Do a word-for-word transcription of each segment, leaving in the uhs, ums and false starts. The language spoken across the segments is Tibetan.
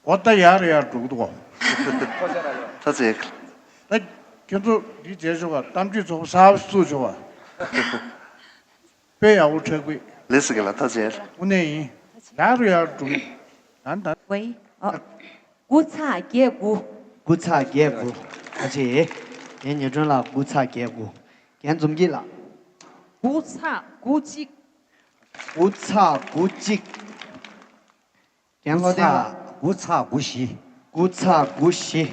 སྒོ་ད་ཡར་ཡར་འགྲོ་གི་འདུག་གོ། ཐ་ཚིག་ད་ཁྱེད་ཚོ་འདི་བྱས་ཆོག་ག་གཏམ་རྒྱུད་ཚོགས་པ་གསར་པ་བཙུགས་ཆོག་ག་དཔེ་ཡག་པོ་འཁྲབ་གི། ལེགས་སོ་གི་ལ་ཐ་ཚིག་དངོས་གནས་ཡིན། ཡར་ཡར་འགྲོ་གི། ད་ད། ཝེ། ཨ། དགུ་ཚེག་བརྒྱད་དགུ། དགུ་ཚེག་བརྒྱད་དགུ། ཨ་ཅེ། ངའི་ཉི་སྒྲོན་ལགས་དགུ་ཚེག་བརྒྱད་དགུ། རྒན་འཛོམས་སྐྱིད་ལགས། དགུ་ཚེག་དགུ་གཅིག། དགུ་ཚེག་དགུ་གཅིག། རྒན་ལྷོ་བསྟན་ལགས། དགུ་ཚེག་དགུ་བཞི། དགུ་ཚེག་དགུ་བཞི།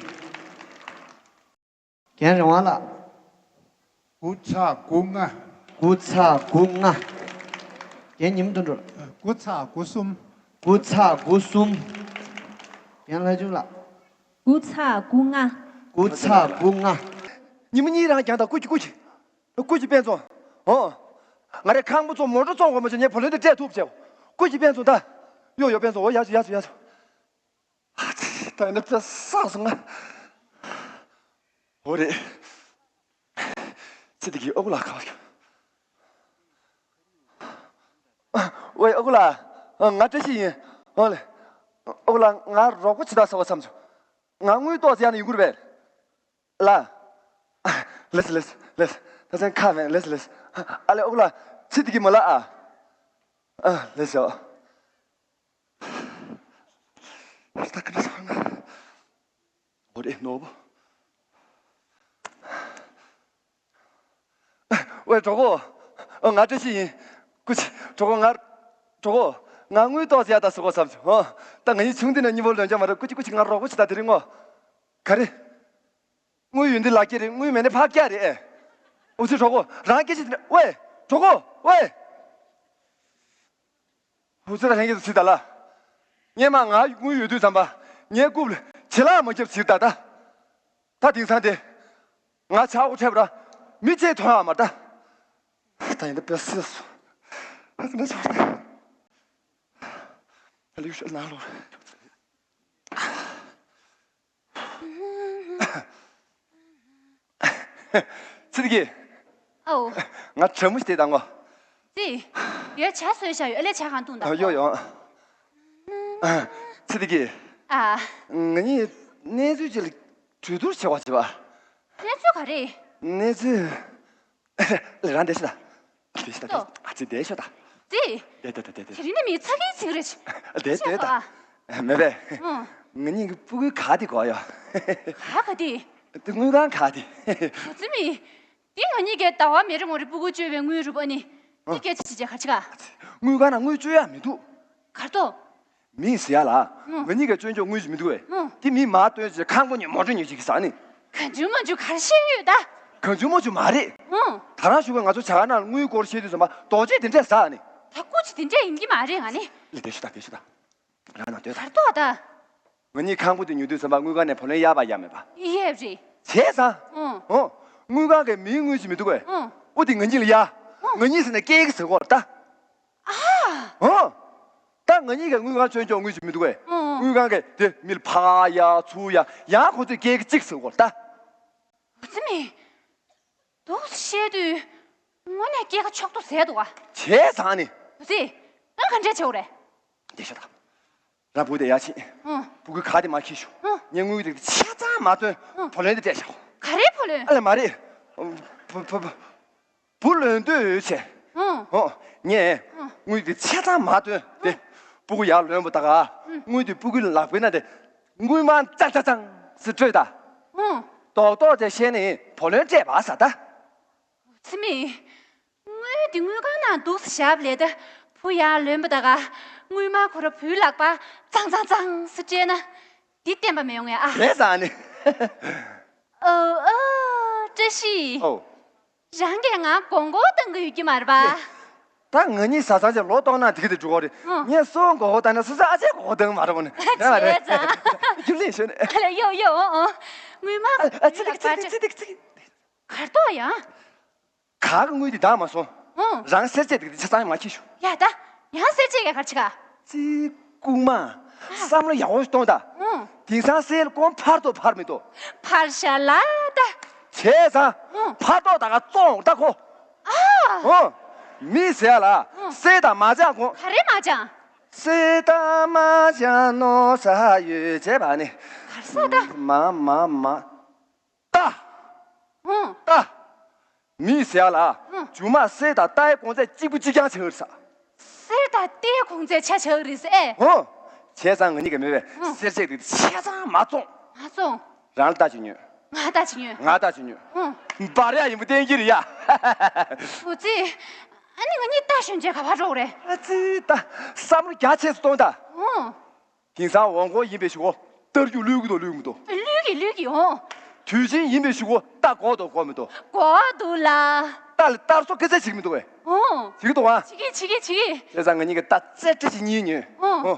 རྒན་རིན་དབང་ལགས། དགུ་ཚེག་དགུ་ལྔ། དགུ་ཚེག་དགུ་ལྔ། རྒན་ཉི་མ་དོན་གྲུབ། དགུ་ཚེག་དགུ་གསུམ། དགུ་ཚེག་དགུ་གསུམ། རྒན་ལྷ་ཆུང་ལགས། དགུ་ཚེག་དགུ་ལྔ། དགུ་ཚེག་དགུ་ལྔ། ཉི་མ་གཉིས་རང་རྒྱང་དང་སྐུ་གྱི་སྐུ་གྱི། སྐུ་གྱི་དཔེ་མཚོན། ཨོ། ང་རའི་ཁང་པ་ཚོ་མོ་ཊ་བཙོང་དགོས་མ་བྱུང་ངས་བུ་ལོན་དེ་སྤྲད་ཐུབ་བྱས། སྐུ་གྱི་དཔེ་མཚོན་ད། ཡོ་ཡོ་དཔེ་མཚོན། ཨོ་ཡ་ཆུ་ཡ་ཆུ་ཡ་ཆུ། ད་ཡིན་ན་དཔེ་བསགས་སོང་ང་། འོ་རེད། ཚེ་འདི་གི་ཨོ་ཁུ་ལགས་ག་བ་ཡོད། ཝེ་ཨོ་ཁུ་ལགས། ང་བཀྲ་ཤིས་ཡིན། ཨོ་ལེ། ཨོ་ཁུ་ལགས་ང་རོགས་པ་བྱེད་ད་ཟེར་བ་བསམ་བྱུང་། ང་དངུལ་ཏོག་ཙམ་ཡང་ན་ཡོང་གི་རེད་པས། ལ། ལེས་ལེས་ལེས། ད་ཚན་ཁ་མེད་ལེས་ལེས། ཨ་ལེ་ཨོ་ལ་ཚེ་འདི་གི་མ་ལ་ཨ། ཨ་ལེས་ཤོག་ད་ག་འདྲ་སོང་ང་། འོ་རེད་ནོར་བུ། ཝེ་གྲོགས་པོ། ང་བཀྲ་ཤིས་ཡིན། སྐུ་མཁྱེན་གྲོགས་པོ་ང་། གྲོགས་པོ། ང་དངུལ་ཏོག་ཙམ་ཡག་ད་ཟེར་གོ་བསམ་བྱུང་། ཨོ། ད་ང་ཡི་ཆུང་དུས་ནས་མཉེས་པོ་ལོན་ཀྱང་མ་རེད། སྐུ་མཁྱེན་སྐུ་མཁྱེན་ང་རོགས་པོ་བྱེད་ད་དེ་རིང་ངོ་། ག་རེ། དངུལ་ཡོད་འདི་ལག་ཁྱེར་རེད། དངུལ་མེད་ན་ཕར་བཀྱག་རེད་ཨེ། འུ་ཚོའི་གྲོགས་པོ་རང་སྐད་ཆ་དེ་འདྲ་ཝེ། གྲོགས་པོ་ཝེ། འུ་ཚོ་ལ་ལྷན་རྒྱས་ཚོ་ཚིག་ད་ལ། སྔན་མ་ང་དངུལ་ཡོད་དུས་ཙམ་པ་ངའི་རྐུབ་ལ་བྱི་ལག་མ་བརྒྱབ་ཕྱིར་ད་ད། ད་དེང་སང་དེ། ང་ཆག་སྒོ་འཕྲད་པ་ར་མི་གཅིག་མཐོང་ཡག་མ་རེད་ད། ད་ཡིན་ད་དཔེ་སྲིད་སོ། ད་ཚེ་ན་ཆག་སྒོ། ད་ལུས་ཤོད་ན་ལོ། ཚེ་འདི་གི། ཨོ། ང་གྲང་མོ་ཞིག་དེ་དང་ངོ་། ཙི། ཡོད་ཇ་བཟོས་བཞག་ཡོད། ཨ་ལས་ཇ་གང་བཏུང་དང་། ཡོ་ཡོ། ཚེ་འདི་གི། ཨ། ང་གཉིས་གནས་ཚུལ་ཅིག་ལ་གྲོས་བསྡུར་བྱེད་པ་བྱེད་པ། གནས་ཚུལ་ག་རེ། གནས་ཚུལ། ལ་རང་བསྡད་ཤོག་ད། བསྡད་ཤོག་ད། ཨ་ཙི་བསྡད་ཤོག་ད། ཙི། བསྡད་བསྡད་བསྡད་བསྡད། དེ་རིང་ནས་མི་ཚ་གིན་ཚིག་རེད། བསྡད་བསྡད་ད། མེད་པས། ཨང་། ང་གཉིས་ཀྱི་སྤུ་གུའི་ག་དེ་གོ་ཡོ། ག་ག་དེ། དེ་དངུལ་ཁང་ག་དེ། བུ་ཙི་མི། འདི་ང་གཉིས་ཀའི་ཟླ་བ་མེ་རི་མོ་རི་སྤུ་གུ་བཅོལ་བའི་དངུལ་རུ་པ་ནི། འདི་སྐད་ཆ་བྱེད་བྱེད་ག་ཅི་ག་དངུལ་ཁང་ན་དངུལ་བཅོལ་ཡག་མི་འདུག་གར་ཏོ། མིས་ཟེར་ཡ་ལ། ཨང་། ང་གཉིས་ཀའི་བཅོལ་ཆོག་དངུལ་ཞིག་མི་འདུག་བས། ཨང་། དེ་མིས་མར་བཏོན་བྱས་ཁང་པ་ཉོས་མོ་ཊ་ཉོས་ཅིག་གི་ཟ་ནི། གང་བྱུང་མང་བྱུང་གར་བཤད་ཡོད་ད། གང་བྱུང་མང་བྱུང་མ་རེད། ཨང་། ད་རང་ཞུ་ག་ང་ཚོ་བྱ་དགའ་ནང་དངུལ་སྐོར་བཤད་དུས་ཙམ་པ་རྡོ་རྗེ་དེ་འདྲས་ཟ་ནི། ད་སྐུ་མཁྱེན་དེ་འདྲས་ཡིན་གྱི་མ་རེད་ང་ནི། ལི་དེ་ཤོད་ད་དེ་ཤོད་ད། རང་ནང་སྡོད་ད། གར་ཏོ་ད། ང་གཉིས་ཁང་པ་དེ་ཉོ་དུས་ཙམ་པ་དངུལ་ཁང་ནས་བུ་ལོན་གཡར་བ་ཡག་མེད་པ། གཡར་རེད། བྱས་ཙང་། ཨང་། ཨོ། དངུལ་ཁང་གི་མིའི་དངུལ་ཞིག་མི་འདུག་གས། ཨང་། ཨོ་དེ་ང་གཉིས་ལ་གཡར། ཨང་། ང་གཉིས་ཟེར་ནས་སྐྱེལ་གི་ཟེར་གོ་ད། ཨ། ཨོ། ད་ང་གཉིས་ཀྱི་དངུལ་ཁང་བཅོལ་ཆོག་དངུལ་ཞིག་མི་འདུག་གས། ཨང་ཨང་། དངུལ་ཁང་གིས་དེ་མི་ལ་ཕར་གཡར་ཚུར་གཡར་ཡང་ཁོ་ཚོས་སྐྱེལ་གི་གཅིག་ཟེར་གོ་ད། བུ་ཙི་མི། འདུག་སེ་བཤད་དུས། དངོས་གནས་སྐྱེལ་ཁ་ཕྱོགས་གཏོགས་ཟེར་འདུག་ག་བྱས་ཙང་ནི། བུ་ཙི། ད་ག་འདྲས་བྱེད་དགོས་རེད། འདི་ཤོད་ད། ར་བུ་དེ་ཡར་ཕྱིན། ཨང་། སྤུ་གུ་ག་དེ་མ་ཁྱེར་ཤོག་ཨང་། ངས་དངུལ་དེ་ཆ་ཚང་མ་བཏོན། ཨང་། བུ་ལོན་དེ་སྤྲད་བཞག །ག་རེ་བུ་ལོན། ཨ་ལས་མ་རེད། བུ་བུ་བུ་བུ་ལོན་འདོད་ཡོད་བྱས། ཨང་། ཨོ། ངས། ཨང་། དངུལ་དེ་ཆ་ཚང་མ་བཏོན་ཏེ། ཨང་། སྤུ་གུ་ཡར་ལོན་པ་ད་ག་ཨང་། དངུལ་དེ་སྤུ་གུ་ལག་པའི་ནང་དེ། དངུལ་མང་ཙང་ཙང་ཙང་ཟེར་སྤྲོད་ད། ཨང་། རྡོག་རྡོག་དེ་བཤད་ནས་བུ་ལོན་སྤྲད་པ་ཟ་ད། ཙི་མི། དངུལ་འདི་དངུལ་ཁང་ནང་འདུག་སེ་བཞག་པ་ལས་ད། བུ་ཡར་ལོན་པ་ད་ག་དངུལ་མང་ཁོ་ར་བུའི་ལག་པ་ཙང་ཙང་ཙང་སེ་སྤྲད་ན། འདི་བསྟན་པ་མི་ཡོང་ངས་ཨ། རེད་ཟེར་ནི། ཨོ་ཨོ་བཀྲ་ཤིས། ཨོ། རང་གིས་ང་མགོ་སྐོར་བཏང་གི་ཡོད་ཀྱི་མ་རེད་པ། ད་ང་གཉིས་བཟའ་ཚང་ཅིག་ལོ་ལྟོགས་ན་དེ་གི་དེ་འགྲོ་གི་རེད། ཨོ། ངས་སོ་མགོ་སྐོར་བཏང་ན་སོ་སོ་ཨ་ཅེ་མགོ་སྐོར་བཏང་གི་མ་རེད་པ་ནི། རེད་པ་རེད། བྱས་ཙང་། རྒྱུ་ལས་ཤོད་ནས། ཨ་ལས་ཡོ་ཡོ་ཨོ་ཨོ། དངུལ་མང་ཨ་ཨ་ཚི་ལིག་ཚི་ལིག་ཚི་ལིག་ཚི་ལིག་གར་ཏོ་ཡང་། ག་གི་དངུལ་དེ་བདག་མ་སོང་། ཨང་། རང་སེར་བྱེས་དེ་གི་ཆ་ཚང་མ་ཁྱེར་ཤོག་ཡ་ད། ཡང་སེར་བྱེས་ཀྱི་གར་ཆི་ག་ཙི་ལྐུགས་མ། བསམ་བློ་ཡག་པོ་ཞིག་གཏོང་ད། ཨང་། དེང་སང་སེར་ཀོང་ཕར་དོ་ཕར་མི་དོ། ཕར་ཤ་ལ་ད། བྱས་ཙང་། ཨང་། ཕར་དོ་ད་ག་བཙོང་ད་ཁོ། ཨ། ཨང་། མི་ཟེར་ལ། ཨང་། སེར་དང་མ་སྦྱངས་གོང་། ག་རེ་མ་སྦྱངས། སེ་ད་མ་ཅང་ནོ་ས་ཡོད་བྱས་པ་ནི། གར་ས་ད། མ་མ་མ། ད། ཧུང་། ད། མི་ཟེར་ཡ་ལ། ཧུང་། རྒྱུ་མ་སེ་དང་རྟའི་གོང་ཚད་གཅིག་པུ་གཅིག་རྐྱང་ཆགས་རེད་ས། སེ་དང་རྟའི་གོང་ཚད་ཆ་ཆགས་རེད་ས་ཨེ། ཧུང་། བྱས་ཙང་ང་གཉིས་ཀྱི་མི་བས། ཧུང་། སེར་བྱེས་དེ་ཆ་ཚང་མ་བཙོང་། མ་བཙོང་། རང་ལ་ལྟ་ཅིག་ཉོས། ང་ལྟ་ཅིག་ཉོས། ང་ལྟ་ཅིག་ཉོས། ཧུང་། འབར་ཡ་ཡིན་པ་བསྟན་གྱི་རེད་ཡ། འོ་ཙི། ཨ་ནི་ང་གཉིས་ལྟ་ཞོན་བྱས་ག་པར་འགྲོ་གི་རེད། ཨ་ཙི་ད། བསམ་བློ་རྒྱ་ཆེ་ཙམ་གཏོང་ད། ཧུང་། དེང་སང་འོང་སྐོར་ཡིན་པའི་གཞུག་གུ་རྟ་རྒྱུག་ལུས་ཀྱི་འདུག་ལུས་མི་འདུག་ལུས་ཀྱི་ལུས་ཀྱི་འོང་། དུས་ཆེན་ཡིན་པའི་གཞུག་གུ་རྟ་སྒོག་འདུག་སྒོག་མི་འདུག་སྒོག་འདུག་ལ། རྟ་ལ་རྟར་སོ་སྐད་ཆ་བྱེད་ཀྱི་མི་འདུག་བས། འོང་། བྱེད་ཀྱི་འདུག་ཨ། བྱེད་ཀྱི་བྱེད་ཀྱི་བྱེད་ཀྱི། བྱས་ཙང་ང་གཉིས་ཀྱི་རྟ་རྩེ་སྤྲད་ཅིག་གཉིས་ཉོས། འོང་།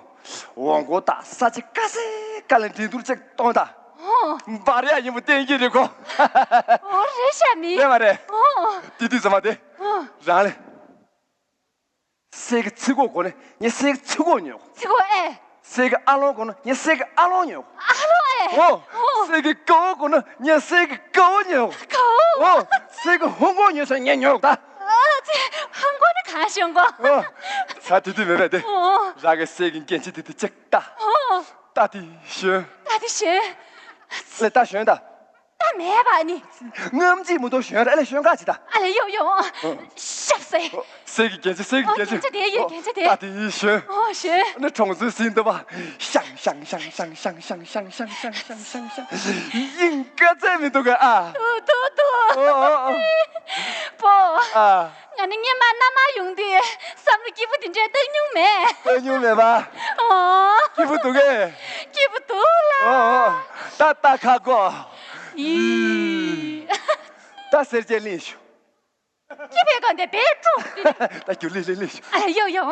འོང་། འོང་སྐོར་དང་ས་ཆ་དཀའ་སའི་དཀའ་ལས་འགྲན་བསྡུར་ཅིག་གཏོང་ད། འོང་། འབར་ཡ་ཡིན་པ་བསྟན་གྱི་རེད་ཁོ། འོ་རེད་ཤག་མི། རེད་མ་རེད། འོང་། དེ་དུས་ཙམ་པ་དེ། འོང་། རང་ལས། སེ་གི་ཚིག་གོ་གོ་ནས་ངས་སེ་གི་ཚིག་གོ་ཉོས། ཚིག་གོ་ཨེ། སེ་གི་ཨ་ལོང་གོ་ན་ངས་སེ་གི་ཨ་ལོང་ཉོས། ཨ་ལོང་ཨེ། འོ། འོ། སེ་གི་ཀ་བོ་གོ་ན་ངས་སེ་གི་ཀ་བོ་ཉོས། ཀ་བོ། འོ། སེ་གི་ཧོང་གོ་ཉོས་སོང་ངས་ཉོས་ད། ཨ་ཙི། ཧོང་གོ་ནི་གང་ཞོན་གོ། འོ། ས་དེ་དུས་མེད་པས་དེ། འོ། རང་གི་སེ་གི་རྒྱན་ཆ་དེ་དུས་ཅིག་ལྟ། འོ། ལྟ་དེ་ཞོན། ལྟ་དེ་ཞོན། ལེ་ལྟ་ཞོན་ད། ད་མེད་པ་ནི། རྔམ་བརྗིད་མི་འདུག་ཞོན་ར་ལེ་ཞོན་ག་ཅི་ད། ཨ་ལེ་ཡོ་ཡོ། ཨ། ཤབ་སེ། སེ་གི་རྒྱན་ཆ་སེ་གི་ཨོ་རྒྱན་ཆ། རྒྱན་ཆ་དེ་ཡི་རྒྱན་ཆ་དེ། ད་དེ་ཡི་ཞོན། ཨོ་ཞོན། ནི་གྲོང་ཚོའི་ཟིན་འདུག་པ། ཤང་ཤང་ཤང་། ཡིན་ག་ཚད་མི་འདུག་ག་ཨ། ཏུ་ཏུ་ཏུ། ཨོ་ཨོ་ཨོ། པོ། ཨ། ང་ནི་སྔོན་མ་མནའ་མ་ཡོང་དུས་བསམ་བློ་སྐྱིད་པོ་དེ་འདྲའི་བཏང་མྱོང་མེད། བཏང་མྱོང་མེད་པ། ཨོ། སྐྱིད་པོ་འདུག་གས། སྐྱིད་པོ་འདུག་ལ། ཨོ་ཨོ། ད་ད་ཁ་གོ། ཡི། ད་སེར་བྱེས་གླེང་ཞུ། སྐྱིད་པའི་སྒང་དེ་བེད་སྤྲོ། ད་རྒྱུ་གླེང་གླེང་གླེང་ཞུ། ཨ་ཡོ་ཡོ།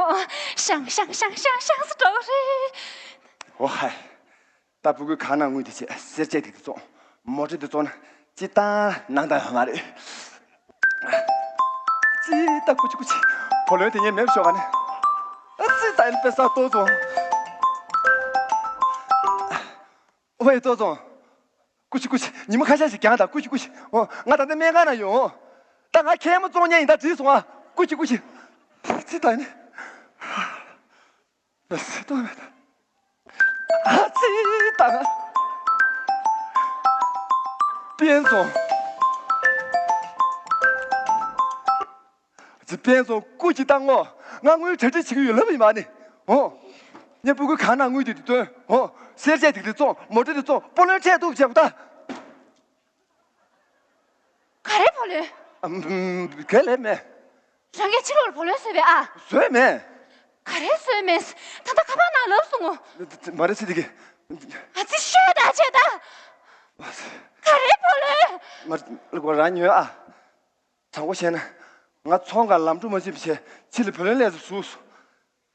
ཤང་ཤང་ཤང་ཤང་ཤང་སུ་འགྲོ་རེད། ཨོ་ཧའི། ད་ཕྲུ་གུའི་ཁ་ནང་དངུལ་དེ་བྱས་སེར་བྱེས་དེ་བཙོང་། མོ་ཊ་དེ་བཙོང་ན་ཅི་ལྟར་ནང་ལྟར་ཡོད་མ་རེད། ཅི་ལྟར་ཀུ་ཅི་ཀུ་ཅི། བུ་ལོན་དེ་ངས་མེད་པ་ཤོག་ག་ནས། ཨ་ཙི་ད་ཡིན་པེ་ས་ཏོ་བཙོང་། ཨོ་ཝེ་ཏོ་བཙོང་། ཀུ་ཅི་ཀུ་ཅི། ཉི་མ་ཁ་ཤས་ཤིག་རྒྱང་དང་ཀུ་ཅི་ཀུ་ཅི། ཨོ་ང་ད་ལྟ་སྨན་ཁང་ན་ཡོང་། ད་ང་མཁལ་མ་བཙོང་མཁན་ཡིན་ད་བྲིས་སོང་ཨ། ཀུ་ཅི་ཀུ་ཅི། ཨ་ཙི་ད་ཡིན། ཨ་ཙི་ལྟོས་མེད། ཨ་ཙི་ད་ང་། དཔེ་མཚོན། ཨ་ཙི་དཔེ་མཚོན་སྐུ་གཅིག་བཏང་ངོ་། ང་དངུལ་གྲ་སྒྲིག་བྱེད་ཀྱི་ཡོད་ལབ་ཡིན་མ་ནི། འོ། ངས་ཕྲུ་གུའི་གང་ན་དངུལ་དེ་དུས་སྟོན། འོ། སེར་བྱེས་དེ་དེ་བཙོང་། མོ་ཊ་དེ་བཙོང་། སྤོ་ལོའི་ཁྲལ་གཏུག་བྱས་པ་ད། ག་རེ་བུ་ལོན། ཨམ། ག་ལེ་མེད། རང་གིས་ཕྱི་ལོགས་ལ་བུ་ལོན་བཟོས་པས་ཨ། བཟོས་མེད། ག་རེ་བཟོས་མེད། ད་ལྟ་ཁ་པར་ནང་ལབ་སོང་ངོ་། མ་རེད་ཟེར་དེ་གི། ཨ་ཙི་ཤོད་ད་བྱས་ད། ག་རེ་བུ་ལོན། མ་རེད་ལ་གོ་རང་ཉོས་ཨ། དྲང་པོ་བཤད་ན། ང་ཚོང་ཁང་ལམ་འགྲོ་མ་བྱེད་པ་བྱས་ཕྱི་ལ་བུ་ལོན་ལས་སུ་ཟུག་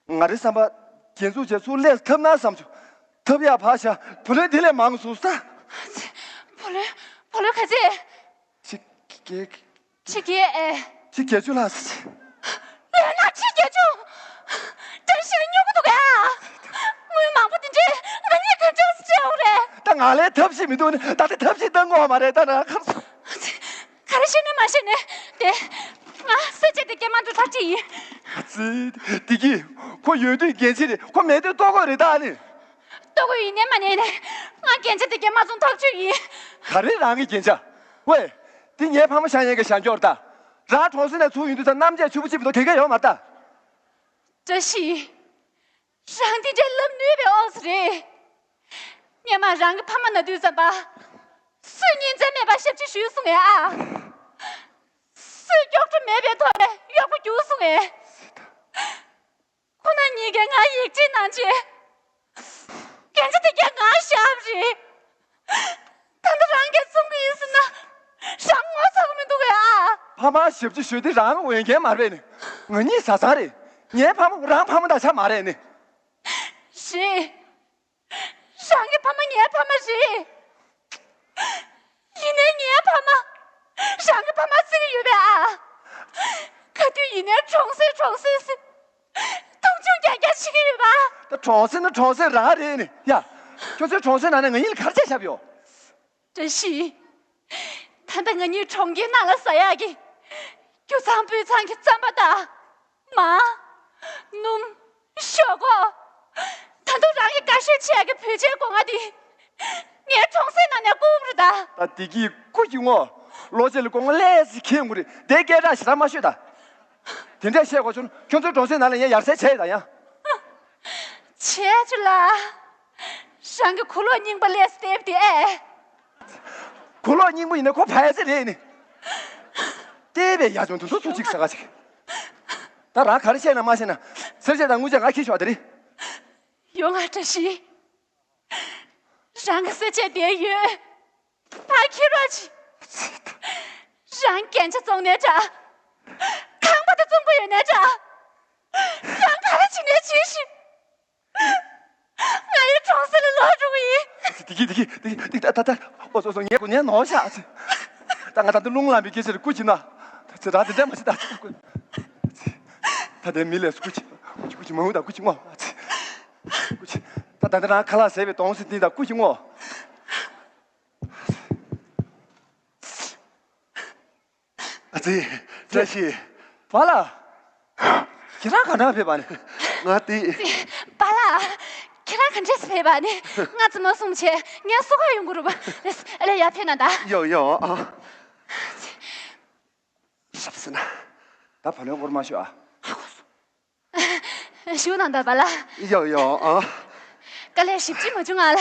ང་རའི་བསམ་པ། རྒྱན་འཛུགས་བྱས་ཚུར་ལས་ཐབས་ན་བསམ་བྱུང་། ཐབས་ཡག་ཕར་བཞག་བུ་ལོན་དེ་ལས་མང་བཟོས་ས། བུ་ལོན། བུ་ལོན་ག་ཚད། ཆི་བརྒྱད། ཆི་བརྒྱད་ཨེ། ཆི་བརྒྱད་ཅུ་ལྷག་ཟེར། ལས་ན་ཆི་བརྒྱད་ཅུ། བཀྲ་ཤིས་ནི་སྨྱོ་གི་འདུག་ག་དངུལ་མང་པོ་དེ་འདྲས་ང་གཉིས་ག་འདྲས་སེ་སྤྲད་འོང་རེད། ད་ང་ལས་ཐབས་ཤེས་མི་འདུག་ནི་ད་ལྟ་ཐབས་ཤེས་བཏང་དགོས་མ་རེད་ད་ན་ཁ། ག་རེ་བཤད་ནས་མ་བཤད་ནས་དེ། ང་སེར་བྱེས་དེ་སྐྱེལ་མ་འགྲོ་ཐག་ཆོད་ཡིན། ཨ་ཙི། བདེ་སྐྱིད། ཁོ་ཡོད་དུས་རྒྱན་ཆ་རེད། ཁོ་མེད་དུས་ལྟོ་གོས་རེད་ད་ནི། ལྟོ་གོས་ཡིན་ནས་མ་ནས་ནས་ང་རྒྱན་ཆ་དེ་སྐྱེལ་མ་སོང་ཐག་ཆོད་ཡིན། ག་རེ་རང་གི་རྒྱན་ཆ། ཝེ། འདི་ངའི་ཕ་མ་ཤ་ཉེ་གི་ཞང་སྐྱོར་ད། རང་གྲོང་གསེབ་ནས་ཚུར་ཡོང་དུས་ད་གནམ་བྱས་ཆུ་བོ་གཅིག་པ་དང་དེ་གས་ཡོད་མ་རེད་ད། བཀྲ་ཤིས། རང་དེ་འདྲའི་ལབ་ནུས་པའི་ཨོ་ཙི་རེད། སྔོན་མ་རང་གི་ཕ་མ་ན་དུས་ཙམ་པ། སུས་ཉིན་མཚན་མེད་པར་ཞབས་ཕྱི་ཞུས་སོང་ངས་ཨ། སུས་མགྱོགས་འགྲོ་མེད་པའི་ཐོག་ནས་གཡོག་པོ་རྒྱུགས་སོང་ངས། ཁོ་ན་གཉིས་ཀས་ང་ཡིད་ཆེས་གནང་བྱས། རྒྱན་ཆ་དེ་གས་ང་བཞག་པ་རེད། ད་ལྟ་རང་གིས་བཙོང་གི་ཡིན་ཟེར་ན། རང་ངོ་ཚ་གི་མི་འདུག་གས་ཨ། ཕ་མ་ཞབས་ཕྱི་ཞུ་དེ་རང་འོས་འགན་མ་རེད་ནི། ང་གཉིས་བཟའ་ཚང་རེད། ངའི་ཕ་མ་རང་ཕ་མ་དང་ཆ་མ་རེད་ནི། རེད། རང་གི་ཕ་མ་ངའི་ཕ་མ་རེད། ཡིན་ནའི་ངའི་ཕ་མ་རང་གི་ཕ་མ་བརྩི་གི་ཡོད་པས་ཨ། ག་དུས་ཡིན་ནའི་གྲོང་གསེབ་གྲོང་གསེབ་ཟེར། མཐོང་ཆུང་རྐྱང་རྐྱང་བྱེད་ཀྱི་ཡོད་པ། ད་གྲོང་གསེབ་ནི་གྲོང་གསེབ་རང་རེད་ནི་ཡ། ཁྱོད་ཚོའི་གྲོང་གསེབ་ནང་ནས་ང་གཉིས་ལ་ག་རེ་བྱས་བཞག་ཡོད། བཀྲ་ཤིས། ད་ལྟ་ང་གཉིས་གྲོང་ཁྱེར་ནང་ལ་ཟ་ཡག་གི། རྒྱུ་ཚང་སྤུས་ཚང་གི་རྩམ་པ་དང་། མར། སྣུམ། ཞོག་ཁོག་ད་དུང་རང་གི་དགའ་ཤོས་ཆེ་ཡ་གི་བུ་ཆེན་སྒོ་ང་དེ་ངའི་གྲོང་གསེབ་ནང་ནས་བཀོག་རེད་ད། ད་བདེ་སྐྱིད་སྐུ་གྱི་ངོ་། ལོ་ཆེ་ལ་སྒོ་ང་ལས་སི་ཁེ་ངུ་རེད་དེ་སྐད་གྲགས་ཞེ་དྲག་མ་ཤོད་ད། དེ་འདྲས་བཤད་དགོས་བྱུང་ཁྱོད་ཚོའི་གྲོང་གསེབ་ནང་ལ་ངས་ཡར་སེ་བྱས་ད་ཡང་། བྱས་ཆུ་ལ། རང་གི་གོས་ལོག་རྙིང་པ་ལས་སི་ལྟེབ་དེ་ཨེ། གོས་ལོག་རྙིང་པ་ཡིན་ན་ཁོ་བལ་ཙེ་རེད་ནི། ལྟེབ་པའི་ཡ་ཆུང་དུ་ཚོ་ཚོ་གཅིག་ས་ག་ཅིག་ད་རང་ག་རེ་བཤད་ན་མ་བཤད་ན། སེར་བྱེས་དང་དངུལ་ཆས་ང་ཁྱི་ཤོག་དེ་རེད། ཡོང་ང་བཀྲ་ཤིས། རང་གི་སེར་བྱེས་དེ་ཡོད། ཕ་ཁྱི་རོགས་ཅི། རང་རྒྱན་ཆ་བཙོང་ནས་འདྲ། ཁང་པ་དེ་བཙོང་གི་ཡོད་ནས་འདྲ། རང་ག་རེ་བྱེད་ནས་བྱེད་ཤི། ང་ཡི་གྲོང་གསེབ་ལ་ལོག་འགྲོ་གི་ཡིན། དེ་གི་དེ་གི་དེ་གི་དེ་ད་ད་ད། ཨོ་སོ་སོ་ངས་གོ་ནས་ནོར་ཤག་ད་ང་ད་དུང་རླུང་ལངས་པའི་སྐད་ཆ་རེ་སྐུ་མཁྱེན་ན། ད་ད་དེ་འདྲ་མ་བྱེད་ད། ད་དེ་མི་ལས་སུ་སྐུ་མཁྱེན། སྐུ་མཁྱེན་མ་འུ་ད་སྐུ་མཁྱེན་ངོ་། སྐུ་མཁྱེན། ད་ད་ད་རང་ཁ་ལག་ཟས་པའི་དོང་སི་ཏི་ད་སྐུ་མཁྱེན་ངོ། ཨ་ཙི། བཀྲ་ཤིས། པཱ་ལགས། ཁྱེད་རང་ག་འདྲ་ཕེབས་པ་ནི། ང་དེ། པཱ་ལགས། ཁྱེད་རང་ག་འདྲས་ཕེབས་པ་ནི། ང་ཙི་མ་གསུང་བྱས་ངས་སོ་ཁ་ཡོང་གི་རུ་བ། ཨ་ལས་ཡར་ཕེབས་ན་ད། ཡོ་ཡོ་ཨ། ཞབས་སེ་ན། ད་བ་ལོན་སྐོར་མ་ཤོད་ཨ། ཞུ་ནང་ད་པཱ་ལགས། ཡོ་ཡོ་ཨ། དཀའ་ལས་ཞིབ་ཅིག་མ་བྱུང་ང་ལ།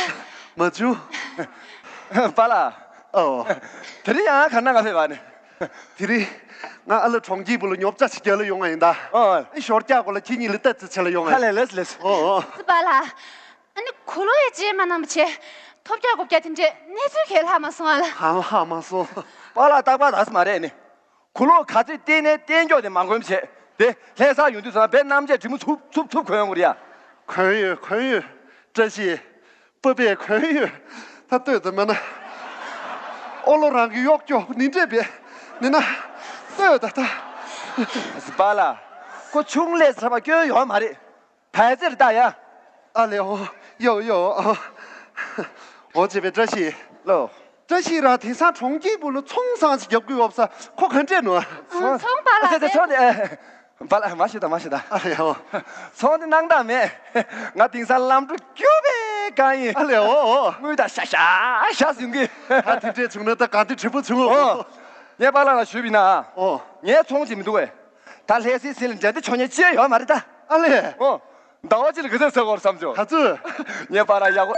མ་བྱུང་། པཱ་ལགས། ཨོ། དེ་རིང་ཡང་ག་ན་ག་ཕེབས་པ་ནི། དེ་རིང་ང་ཨ་ལ་གྲོང་ཁྱེར་བུ་ལ་ཉོབ་ཆ་ཞིག་རྒྱག་ལ་ཡོང་ང་ཡིན་ད། ཨོ། ཨི་ཞོར་རྒྱག་གོ་ལ་ཁྱེད་གཉིས་ལ་ལྟ་ཙི་ཆེ་ལ་ཡོང་ང་ཡིན། ཧ་ལས་ལས་ལས། ཨོ་ཨོ། ཙི་པཱ་ལགས། ཨ་ནི་གུ་ལོ་ཡི་རྗེས་མ་གནང་བ་བྱས། ཐོབ་རྒྱག་གོ་རྒྱག་དེ་འདྲས་གནས་ཚུལ་གས་ལྷག་མ་སོང་ཨ་ལ། ཧ་ལ་ཧ་མ་སོང་། པཱ་ལགས་རྟག་པར་རག་སི་མ་རེད་ནི། གུ་ལོ་ག་ཚོད་བསྟན་ནས་བསྟན་འཇོག་དེ་མ་གོན་བྱས། དེ་ལྷ་ས་ཡོང་དུས་ཚོད་ན་བེད་གནམ་བྱས་དྲི་མོ་འཚུབ་འཚུབ་འཚུབ་གོན་ཡོང་གི་རེད་ཡ། གོན་ཡོད་གོན་ཡོད། བཀྲ་ཤིས། པ་པས་གོན་ཡོད། ད་ལྟོས་ད་མེད་ན། ཨོ་ལོ་རང་གི་གཡོག་སྐྱོ་ནི་འདྲས་བེད། ནི་ན། ལྟོས་ད་ད། པཱ་ལགས། ཁོ་ཆུང་ལས་ཚ་བ་སྐྱོན་ཡོད་མ་རེད། བལ་ཙེར་ལྟ་ཡ། ཨ་ལེ་ཨོ། ཡོ་ཡོ་ཨོ། འོ་བྱས་པའི་བཀྲ་ཤིས། ལོ། བཀྲ་ཤིས་རང་དེང་སང་གྲོང་ཁྱེར་བུ་ལ་ཚོང་བཟང་ཞིག་རྒྱབ་དགོས་ཡོད་ས་ཁོ་ག་འདྲས་ནོ། ཚོང་པ་ལ་ཚོང་དེ་པཱ་ལགས་མ་ཤི་ད་མ་ཤི་ད། ཨ་ལེ་ཨོ། ཚོང་དེ་གནང་སྟངས་མེད། ང་དེང་སང་ལམ་འགྲོ་རྒྱུ་བའི་གང་ཡིན། ཨ་ལེ་ཨོ་ཨོ། དངུལ་ད་ཤ་ཤ་ཤ་ཟིན་གི། ད་དེ་འདྲས་བྱུང་ན་ད་ག་འདི་དྲིལ་བུ་བྱུང་ཨོ། ངས་པཱ་ལགས་ལ་ཞུས་པ་ཡིན་ན། ཨོ། ངས་ཚོང་བྱེད་མི་འདུག་བས། ད་ལྷ་སའི་སྲིད་ལ་འགྲན་བསྡུར་ཆོག་ཉན་ཅི་ཡང་ཡོད་མ་རེད་ད། ཨ་ལས། ཨོ། ཟླ་བ་གཅིག་ལ་ག་ཚོད་ཟ་དགོས་རེད་བསམ་བྱུང་། ག་ཚོད། ངས་པཱ་ལགས་ཡག་པོ།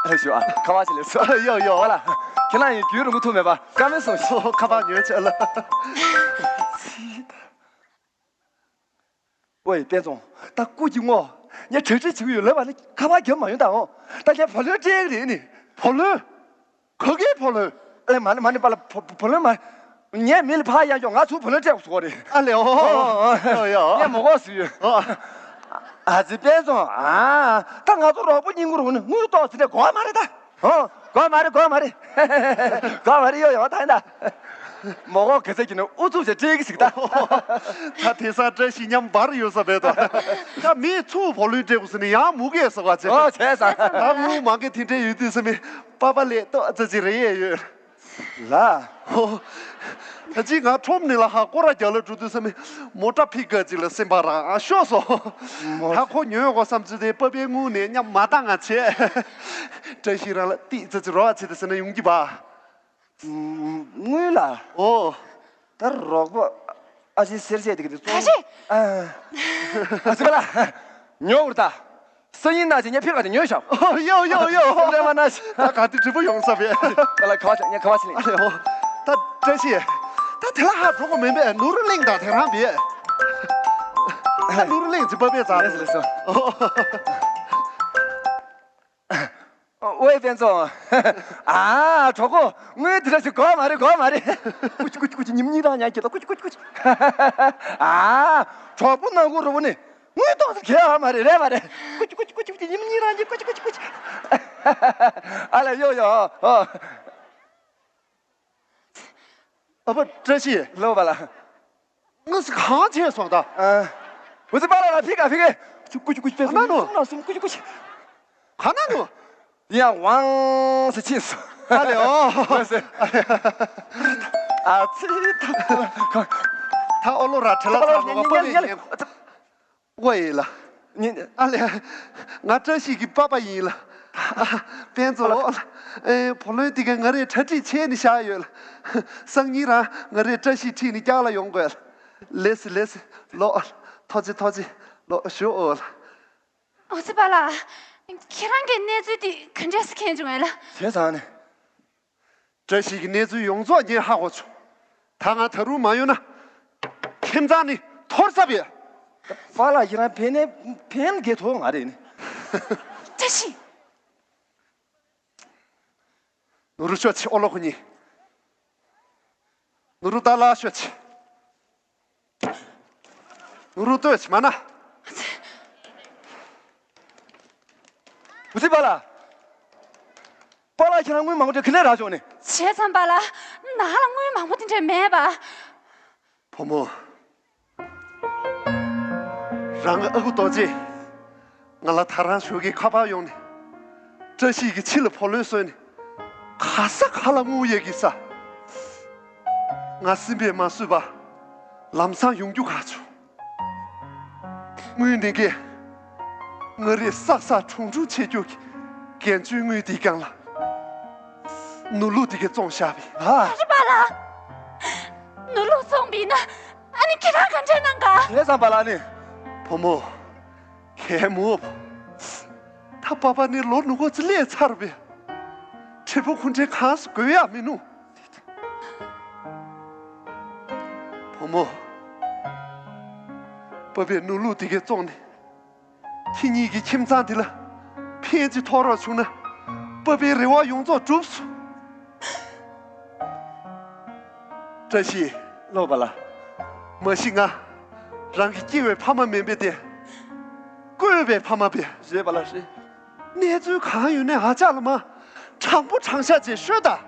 ཨེ་ཞུ་ཨ་ཁ་པར་ཅིག་ལས་སོ། ཡོ་ཡོ། པཱ་ལགས། ཁྱེད་རང་ཡིན་རྒྱུན་རིང་པོ་ཐུག་མེད་པ་བཀའ་མོལ་གསུངས་ཤིག་ཁ་པར་ཉོས་བྱས་ལ། ཨོའི་དཔལ་བཟང་། ད་སྐུ་གྱི་ངོ་། ངས་གྲ་སྒྲིག་བྱེད་ཀྱི་ཡོད་ལབ་པ་ནི་ཁ་པར་རྒྱབ་མ་ཡོང་ད་ཨོ། ད་ངས་བུ་ལོན་སྤྲད་ཀྱི་རེད་ནི། བུ་ལོན། ག་གེ་བུ་ལོན། ཨེ་མ་ནི་མ་ནི་པཱ་ལགས་བུ་བུ་ལོན་མ། ངས་མི་ལ་ཕར་གཡར་ཀྱོག་ང་ཚུར་བུ་ལོན་སྤྲད་དགོས་སོ་རེད། ཨ་ལེ་ཨོ། ཨོ་ཨོ། ཡོ་ཡོ། ངས་མོ་གོ་སུ་ཡོད། ཨོ། ཨ་ཙི་དཔལ་བཟང་ཨ། ད་ང་ཚོ་རོགས་པ་གཉིས་ཀུན་རུ་ནི་དངུལ་ཏོག་ཙི་ནས་དགོས་མ་རེད་ད། ཨོ། དགོས་མ་རེད་དགོས་མ་རེད། དགོས་མ་རེད་ཡོ་ཡོ་ད་ཡིན་ད། མོ་གོ་ག་ཚད་ཀྱི་ནི་ཨུ་ཚུགས་བྱས་སྤྲད་ཀྱི་ཟིག་ད། ད་དེང་སང་བཀྲ་ཤིས་མཉམ་འབར་ཡོད་ས་བས་ད། ད་མིས་ཚུར་བུ་ལོན་སྤྲད་དགོས་ཟེར་ནས་ཡང་མུ་གེ་ཟེར་བ་བྱས། ཨོ་བྱས་ས། ད་དངུལ་མང་གི་དེ་འདྲས་ཡོད་དུས་ཟེར་མི། པ་པ་ལས་ཏོག་ཙི་ཙི་རེ་ཡས་ཡོད། ལ། ཧོ། ད་ཅི་ང་ཁྲོམ་ནས་ལ་ཧ་སྐོར་ར་རྒྱག་ལ་འགྲོ་དུས་ས་མི་མོ་ཊ་ཕི་ཀ་ཅིག་ལ་སེམས་པ་རང་ཨ་ཤོག་སོ། མོ། ད་ཁོ་ཉོས་གོ་བསམ་ཚུལ་དེ་པ་པའི་དངུལ་ནས་མཉམ་མ་བཏང་ང་བྱས། བཀྲ་ཤིས་རང་ལ་ཏིག་ཙི་ཙི་རོགས་བྱེད་དེ་ཟེར་ན་ཡོང་གི་བ། དངུལ་ལ། ཨོ། ད་རོགས་པ་ཨ་ཅེ་སེར་བྱེས་དེ་གི་དེ་ག་ཅི། ཨ་ཙི་པ་ལགས། ཉོ་འུར་ད། སང་ཉིན་ནང་བཞིན་ངས་ཕིར་ག་དེ་ཉོས་ཤག་ཨོ་ཡོ་ཡོ་ཡོ། སེམས་ཁྲལ་མ་གནང་ཞིག་ད་ག་དུས་གྲིབ་པོ་ཡོང་ས་བས། པ་ལགས་ཁ་བ་ཆག་ངས་ཁ་བ་ཆག་ལེ། ཨ་ལེ་ཨོ། ད་བཀྲ་ཤིས། ད་དེ་ལ་ཧ་གྲོགས་པོ་མིན་པས་ནུ་རུ་གླིང་དང་དེ་རང་བས། ད་ནུ་རུ་གླིང་ཅི་པ་པས་ཙང་། ལགས་སོ་ལགས་སོ། ཨོ། ཨོའི་དཔལ་བཟང་། ཨ་གྲོགས་པོ་དངུལ་འདི་འདྲ་ཞིག་དགོས་མ་རེད་དགོས་མ་རེད། ཀུ་ཅི་ཀུ་ཅི་ཀུ་ཅི་ཉིམ་གཉིས་རང་ཉན་གྱི་ལ་ཀུ་ཅི་ཀུ་ཅི་ཀུ་ཅི། ཨ་གྲོགས་པོ་ནང་ཁུལ་རུ་བོ་ནི་དངུལ་ཏོག་ཙམ་གས་ཡོད་མ་རེད་རེད་མ་རེད། ཀུ་ཅི་ཀུ་ཅི་ཀུ་ཅི་ཉིམ་གཉིས་རང་གྱི་ཀུ་ཅི་ཀུ་ཅི་ཀུ་ཅི། ཨ་ལ་ཡོ་ཡོ་ཨོ། ཨ་ཕ་བཀྲ་ཤིས། ལོ་བ་ལ། དངོས་སུ་གང་བྱས་སོང་ད། ཨ། འུ་ཚོ་པ་ལ་ལ་ཕི་ག་ཕི་ག་ཀུ་ཅི་ཀུ་ཅི་པེ་ག་ན་ནོ། སུམ་ལ་སུམ་ཀུ་ཅི་ཀུ་ཅི། ག་ན་ནོ། ཡ་ཝང་སི་ཆིན་སུ། ཨ་ལེ་ཨོ། ཨ་ཙི་ད། ད་ཨོ་ལོ་ར་ཁྲེ་ལ་ཚ་ནོ་ག་པ་ལེ་ཉན། ཝེ་ལ། ཉིན། ཨ་ལས། ང་བཀྲ་ཤིས་ཀྱི་པ་པ་ཡིན་ལ། ཨ། པན་ཙོ། ཨེ། བུ་ལོན་དེ་ག་ང་རས་གྲ་སྒྲིག་བྱས་ནས་བཞག་ཡོད་ལ། སང་ཉིན་རང་ང་རས་བཀྲ་ཤིས་ཁྲིད་ནས་བསྐྱར་ལ་ཡོང་དགོས་ལ། ལེགས་སེ་ལེགས་སེ་ལོ། ཐོག་ཅི་ཐོག་ཅི་ལོ་ཞུ་ཨོ་ལ། ཨོ་ཙི་པཱ་ལགས། ཁྱེད་རང་གིས་གནས་ཚུལ་དེ་ག་འདྲས་སེ་མཁྱེན་བྱུང་བས་ལ། བྱས་ཙང་ནས། བཀྲ་ཤིས་ཀྱི་གནས་ཚུལ་ཡོངས་རྫོགས་ངས་ཧ་གོ་བྱུང་། ད་ང་ད་རུང་མ་ཡོང་ན། ཁྱིམ་ཚང་ནི་འཐོར་ས་བས། པཱ་ལགས་ཁྱེད་རང་ཕན་ནས་ཕན་གྱི་ཐོག་ང་རེད་ནི། བཀྲ་ཤིས། ནོར་བུ་ཤོག་ཆེ་ཨོ་ལོ་ཁོ་གཉིས། ནོར་བུ་ད་ལ་ཤོག་ཆེ། ནོར་བུ་ལྟོས་ཆེ་མ་ན། འུ་ཚི་པཱ་ལགས། པཱ་ལགས་ཁྱེད་རང་དངུལ་མང་པོ་དེ་ག་ནས་རག་བྱུང་ནི། བྱས་ཙང་པཱ་ལགས། ནང་ལ་དངུལ་མང་པོ་དེ་འདྲ་མེད་པ། བུ་མོ། རང་གི་ཨ་ཁུ་རྡོ་རྗེས་ང་ལ་ད་རང་ཞོགས་ཀས་ཁ་པར་ཡོང་ནས། བཀྲ་ཤིས་ཀྱི་ཁྱི་ལ་བུ་ལོན་གསོལ་ནས། ག་ས་ག་ལ་དངུལ་ཡོད་ཀྱི་ས། ང་སེམས་པས་མ་བཟོད་པ། ལམ་སང་ཡོང་རྒྱུ་ག་བྱུང་། དངུལ་ནི་གས། ང་རས་བསགས་བསགས་དྲུང་དྲུང་བྱེད་རྒྱུ་གི་རྒན་གཅུང་དངུལ་འདི་གང་ལ། ནོར་ལུག་འདི་གས་བཙོང་བཞག་པས། ཨ། ཨ་རི་པཱ་ལགས། ནོར་ལུག་བཙོང་པས་ན། ཨ་ནི་ཁྱེད་རང་ག་འདྲས་གནང་ག། བྱས་ཙང་པཱ་ལགས་ནི། བུ་མོ། གད་མོ། ད་པ་པ་ནི་ལོ་ནུ་གོ་ཙི་ལས་ཚར་བས། དྲིལ་བུ་ཁུ་འདྲའི་གང་སུ་དགོས་ཡག་མི་ནུ། བུ་མོ། པ་པའི་ནོར་ལུག་འདི་གས་བཙོང་ནས། ཁྱེད་གཉིས་ཀྱི་ཁྱིམ་ཚང་འདི་ལ་ཕན་ཅིག་ཐོགས་རོགས་བྱུང་ན། པ་པའི་རེ་བ་ཡོངས་རྫོགས་འགྲུབ་སོང་། བཀྲ་ཤིས། ལོ་པ་ལ། མ་གཞི་ང་རང་གི་སྐྱེ་བའི་ཕ་མ་མིན་པས་ཏེ། བསྐོས་པའི་ཕ་མ་པས། རེད་པ་ལ་རེད། གནས་ཚུལ་གང་ཡོད་ནས་ཨ་ཅག་ལ་མ། དྲང་པོ་དྲང་བཞག་ཅེས་ཤོད་ད།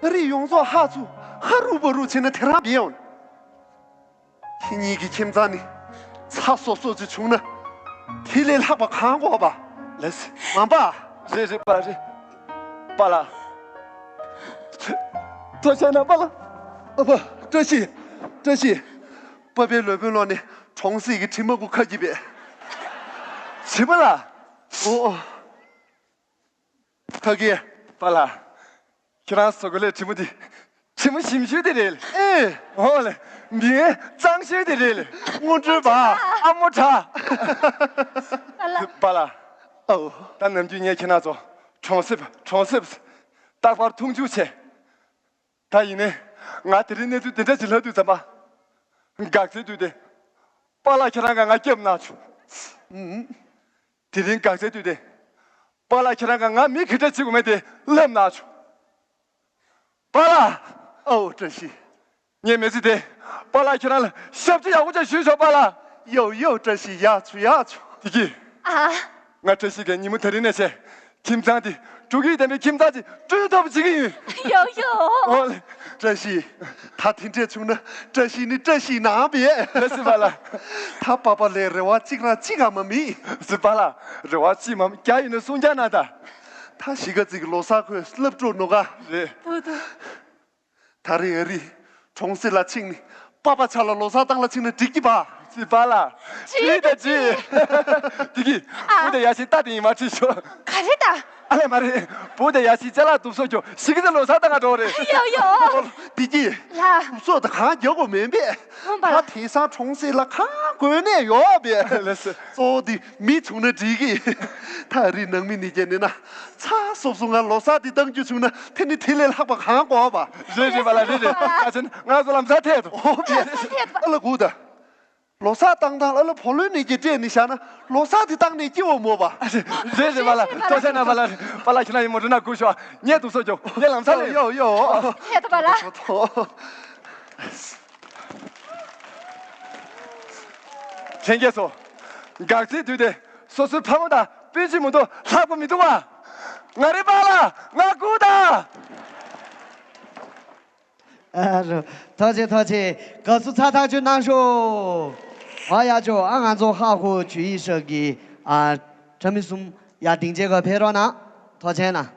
ཨ་རི་ཡོངས་རྫོགས་ཧ་ཚུ་ཧ་རུ་པ་རུ་བྱས་ན་དེ་རང་བེའོ། ཁྱེད་གཉིས་ཀྱི་ཁྱིམ་ཚང་ནི་ཚ་སོབ་སོབ་ཅིག་བྱུང་ན། དེ་ལས་ལྷག་པ་གང་དགོས་པ། ལགས་སེ། མ་པ། རེད་རེད་པ་རེད། པ་ལ། ཐུགས་རྗེ་གནང་པ་ལ། ཨ་ཕ། བཀྲ་ཤིས། བཀྲ་ཤིས། པ་པའི་ལུས་པོའི་ལོགས་ནས་གྲོང་གསེབ་ཀྱི་དྲི་མ་གུ་ཁ་གྱིས་པས། བྱིས་པ་ལ། ཨོ་ཨོ། ཕ་གི། པ་ལ། ཁྱེད་རང་སོ་གོ་ལའི་དྲི་མ་དེ། དྲི་མ་ཞིམ་ཤོས་དེ་རེད། ཨེ། འོ་ལེ། མིང་གཙང་ཤོས་དེ་རེད་ལེ། སྔོན་འགྲོའི་བ། ཨ་མོ་ཁྲ། པ་ལ། ཨོ། ད་ནམ་རྒྱུན་ངས་ཁྱེད་རང་ཚོ་གྲོང་གསེབ་གྲོང་གསེབ་རྟག་པར་མཐོང་ཆུང་བྱས། ད་ཡིན་ནའི་ང་དེ་རིང་གནས་ཚུལ་དེ་འདྲ་ཞིག་ལྷག་དུས་ཙམ་པ། འགག་རྩའི་དུས་དེ། པཱ་ལགས་ཁྱེད་རང་ག་ང་སྐྱབས་གནང་བྱུང་། ཨུམ། དེ་རིང་འགག་རྩའི་དུས་དེ། པཱ་ལགས་ཁྱེད་རང་ག་ང་མི་ག་འདྲ་བྱེད་དགོས་མེད་དེ་ལབ་གནང་བྱུང་། པཱ་ལགས། ཨོ་བཀྲ་ཤིས། ངས་མི་ཚེ་དེ། པཱ་ལགས་ཁྱེད་རང་ལ་ཞབས་ཕྱི་ཡག་པོ་ཅིག་ཞུས་ཆོག་པཱ་ལགས། ཡོ་ཡོ་བཀྲ་ཤིས་ཡག་བྱུང་ཡག་བྱུང་། དེ་གི། ཨ། ང་བཀྲ་ཤིས་ཀྱིས་ཉིན་མོ་དེ་རིང་ནས་བྱས། ཁྱིམ་ཚང་དེ་འགྲོ་གི་ཡོད་པའི་ཁྱིམ་ཚང་ཅིག་བསྐྲུན་ཐུབ་པ་བྱེད་ཀྱི་ཡིན། ཡོ་ཡོ། ཨོ་ལེ། བཀྲ་ཤིས། ད་དེ་འདྲས་བྱུང་ན་བཀྲ་ཤིས་ནི་བཀྲ་ཤིས་ནང་པས། ལགས་སེ་པཱ་ལགས། ད་པཱ་པ་ལས་རེ་བ་གཅིག་རང་གཅིག་ག་མ་མིན། ལགས་སེ་པཱ་ལགས། རེ་བ་གཅིག་མ་མིན་རྒྱ་ཡིན་ན་གསུང་རྒྱ་ན་ད། ད་གཞིས་ཀ་རྩེ་གི་ལོ་གསར་ཁོས་སློབ་གྲོགས་ནོ་ག་རེད། ད་རེས་ཨ་རི་གྲོང་གསེབ་ལ་ཕྱིན་ནས་པཱ་པ་ཆ་ལ་ལོ་གསར་བཏང་ལ་ཕྱིན་ན་འགྲིག་གི་པ། ཅི་པཱ་ལགས། ཅི་ད་ཅི། དེ་གི། ཨ། བུ་དེ་ཡ་ཤི་ལྟ་དེ་ཡིན་མ་ཁྲིད་ཤོག་ག་རེ་ད། ཨ་ལས་མ་རེད། བུ་དེ་ཡ་ཤི་ཅ་ལག་དུབ་སོ་ཀྱོ་ཞིག་གི་ལོ་གསར་བཏང་ག་འགྲོ་རེད། ཡོ་ཡོ། དེ་གི། ལ། དུབ་སོ་ད་གང་རྒྱག་དགོས་མིན་པས། ཧོན་པ་ལ། ད་དེང་སང་གྲོང་གསེབ་ལ་གང་དགོས་ནས་ཡོད་པས། ལགས་སེ། གཙོ་བོ་དེ་མི་བྱུང་ན་འགྲིག་གི། ད་རི་ནང་མི་ནི་རྒྱ་ནི་ན། ཚ་སོབ་སོབ་ང་ལོ་གསར་དེ་བཏང་རྒྱུ་བྱུང་ན་དེ་ནི་དེ་ལས་ལྷག་པ་གང་དགོས་པ། རེད་རེད་པཱ་ལགས་རེད་རེད། ད་ཆེན་ང་ཚོ་ལམ་སང་ཐད་དོ། ཨོ་ལམ་སང་ཐད་དོ། ཨ་ལ་གུ་ད། ལོ་གསར་བཏང་སྟངས་ཨ་ལ་བུ་ལོན་ནས་ཀྱི་སྤྲད་ནས་བཞག་ན་ལོ་གསར་དེ་བཏང་ནས་སྐྱིད་པོ་མོ་པ། རེད་རེད་པཱ་ལགས། ཐུགས་རྗེ་གནང་པཱ་ལགས། པཱ་ལགས་ཁྱེད་རང་ཡིན་མོ་འགྲོ་ན་སྒུག་ཤོག་ངས་འདུག་སོ་ཀྱོ་ངས་ལམ་སང་ལས། ཡོ་ཡོ། ཐད་དོ་པཱ་ལགས། ལྷན་རྒྱས་ཚོ། འགག་རྩའི་དུས་དེ་སོ་སོའི་ཕ་མ་དང་སྤུན་མཆེད་མ་གཏོགས་ལྷག་པ་མི་འདུག་བ། ང་རེད་པཱ་ལགས་ང་སྒུག་དང་། ཨ་རོ། ཐུགས་རྗེ་ཐུགས་རྗེ། དགའ་བསུ་ཚ་ཐག་ཆོད་གནང་ཤོག་ཨ་ཡ་ཅོ་ཨ་ང་ཚོ་ཧ་ཧུ་ཇུ་ཡི་ཧྲ་གི་ཨ་ཁྲ་མི་གསུམ་ཡ་སྡིངས་ཆའི་ཁ་ཕེབས་རོགས་གནང་། ཐུགས་རྗེ་གནང་།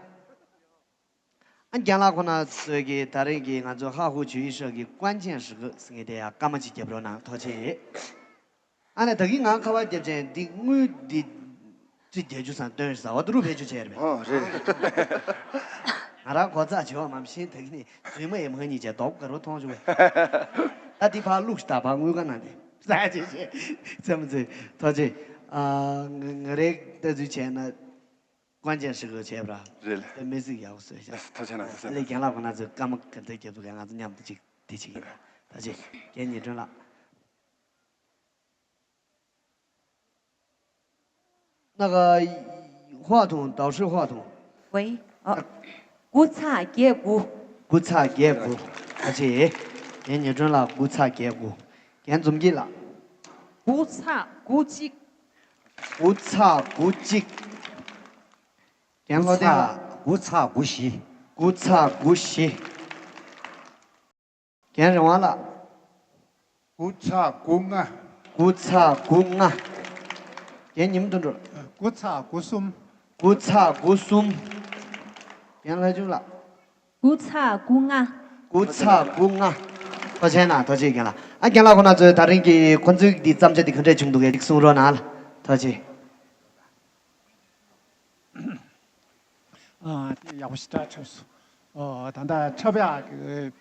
ཨ་རྒན་ལགས་ཁོ་ན་ཚོས་ཀྱི་ད་རེས་ཀྱི་ང་ཚོ་ཧ་ཧུ་ཇུ་ཡི་ཧྲ་གི་关键时刻ཟེར་མཁན་དེ་ཡ་སྐར་མ་གཅིག་རྒྱབ་རོགས་གནང་། ཐུགས་རྗེ་ཆེ། ཨ་ནི་ད་གིན་ང་ཁ་པར་རྒྱབ་ཅན་འདི་དངུལ་འདི་ཅི་རྒྱག་རྒྱུ་སང་སྟོན་ཟ་བ་དུ་རུ་བེད་སྤྱོད་བྱས་རེད་པས། ཨོ་རེད། ང་རང་གོ་ཚགས་བྱེད་བ་མམ་ཤེས་ད་གིན་ནི་རྫུན་མ་ཡེ་མ་གཉིས་བྱས་རྡོག་ག་རུ་མཐོང་བྱུང་བས། ད་འདི་ཕར་བླུགས་ཤིག་ད་ཕར་དངུལ་ཁང་ནང་ནས་ཟ་བྱེད་བྱེད་ཚེ་མ་ཚེ་ཐོག་ཆེ། ང་རེ་ལྟ་ཚུལ་བྱས་ན་ཀོན་ཅན་ཧྲི་གི་བྱས་པ་ར་རེད་ལེ། དེ་མི་གཟིགས་ཡག་པོ་བཟོས་ཤག་ཐོག་ཆེ་ན་ཐོག་ཆེ་ན། ལས་རྒན་ལགས་ཁོ་ན་ཚོས་སྐར་མ་ག་ཚོད་རྒྱབ་ཐུབ་གས་ང་ཚོ་མཉམ་དུ་ཅིག་དེ་ཅིག་ཡིན་ད་ཅེ་རྒན་ཉི་སྒྲོན་ལགས། 那个话筒，导师话筒。喂，哦， དགུ་ཚེག་བརྒྱད་དགུ། དགུ་ཚེག་བརྒྱད་དགུ། ཨ་ཅེ། རྒན་ཉི་སྒྲོན་ལགས་དགུ་ཚེག་བརྒྱད་དགུ། རྒན་འཛོམས་སྐྱིད་ལགས། དགུ་ཚེག་དགུ་གཅིག། དགུ་ཚེག་དགུ་གཅིག། རྒན་བློ་ལྡན་ལགས། དགུ་ཚེག་དགུ་བཞི། དགུ་ཚེག་དགུ་བཞི། རྒན་རི་དབང་ལགས། དགུ་ཚེག་དགུ་ལྔ། དགུ་ཚེག་དགུ་ལྔ། རྒན་ཉི་མ་དོན་གྲུབ། དགུ་ཚེག་དགུ་གསུམ། དགུ་ཚེག་དགུ་གསུམ། རྒན་ལྷ་ཆུང་ལགས། དགུ་ཚེག་དགུ་ལྔ། དགུ་ཚེག་དགུ་ལྔ། ཐུགས་རྗེ་གནང་། ཐུགས་རྗེ་རྒན་ལགས། ཨ་རྒན་ལགས་ཁོ་ན་ཚོས་ད་རིང་གི་ཁོ་ཚོའི་འདི་བརྩམས་བྱ་འདི་ག་འདྲས་བྱུང་འདུག་གས་ཅིག་གསུང་རོགས་གནང་ལ། ཐུགས་རྗེ། ཨ་དེ་ཡག་པོ་ཞེ་དྲག་བྱུང་སོང་། ཨོ་ད་ལྟ་འཁྲབ་ཡག་གི་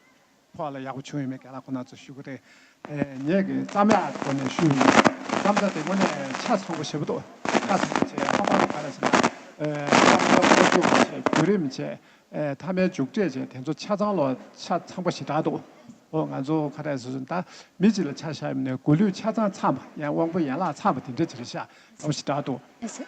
ཕོགས་ལ་ཡག་པོ་བྱུང་ཡོད་མེད་རྒན་ལགས་ཁོ་ན་ཚོ་ཞུ་གི་རེད། ཨེ་ངས་གི་རྩོམ་ཡག་གི་སྒོ་ནས་ཞུ་ཡིན། རྩོམ་ཡག་དེ་དངོས་གནས་ཆ་ཚང་པོ་ཞེ་པོ་འདུག་ཆ་ཚང་པོ་བྱས་ལྷག་པར་དུ་ག་རེ་ཟེར་ན། ཨེ་རྩོམ་ཡག་སྒོ་ཕྱུགས་བྱས་བརྒྱུད་རིམ་བྱས། ཨེ་མཐའ་མའི་མཇུག་འབྲས་བྱས་དེ་ཚོ་ཆ་ཚང་ལོ་ཆ་ཚང་པོ་ཞེ་དྲག་འདུག་ཨོ་ང་ཚོ་ག་རེ་ཟེར་ཟེར་ད་མི་གཅིག་ལ་ཆ་བཞག་ཡིན་ནས་མགོ་ལུས་ཆ་ཚང་ཚང་པ་ཡང་དབང་པོ་ཡན་ལག་ཚང་པ་དེ་འདྲ་ཅིག་རེད་ཤག་ཨོ་ཞེ་དྲག་འདུག་